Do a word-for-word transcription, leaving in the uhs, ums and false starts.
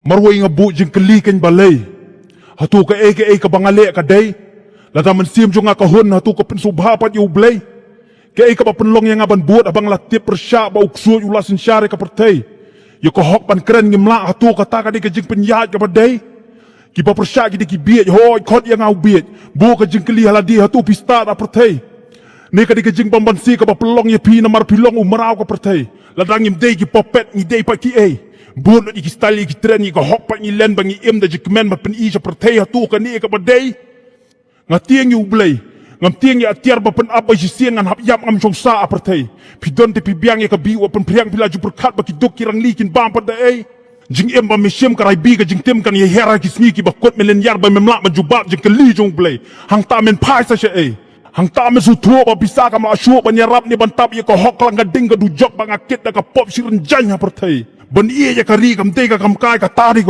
Marwei nga buh jingkylli kein balei. Hato kaei kaei kaba nga leh ka dei? Lada mynsiem jong nga ka hun, hato ka pynsngewbha pat ïa U Blei? Kaei kaba pynlong ïa nga ban bud haba nga la tip pyrshah ba u ksuid u la synshar ïa ka pyrthei? Ïa ka hok ban kren ngim lah, hato kata ka dei ka jingpynïaid kaba dei? Kiba pyrshah ki dei ki bieit, hooid khot ïa nga u bieit. Buh ka jingkylli ha lade, hato phi stad ha pyrthei? Ne ka dei ka jingbymbanse kaba pynlong ïa phi namar phi long u mraw ka pyrthei? Lada ngim dei ki puppet, ngi dei pat kiei? Bud lut ïa ki style, ïa ki trend, ïa ka hok pat ngi len ba ngi im da jingkmen ban pyni sha pyrthei hato kane kaba dei. Nga tieng ïa U Blei. Ngam tieng ïa atiar ba pynap ba shisien ngan hap ïap ngam shong sah ha pyrthei. Phi don te phi biang ïa ka bih, wat pynphriang phi la ju pyrkhat ba ki duk ki rangli kin bam pat da ei. Jingim ba me shim ka rai bih, ka jingtim kan ïaher ha ki sngi kiba kut, me lynñiar ba mem lah ban jubab jingkylli jong U Blei. Hangta men phai sa shaei? Hangta men sngewthuh ba pisa kam lah shuh ban ïarap ne ban tap ïa ka hok khlong ka ding ka dujok ba nga kit da ka pop shi rynjang ha pyrthei? Ban ïeh ïa ka ri kam dei ka kam kai, kata dei ka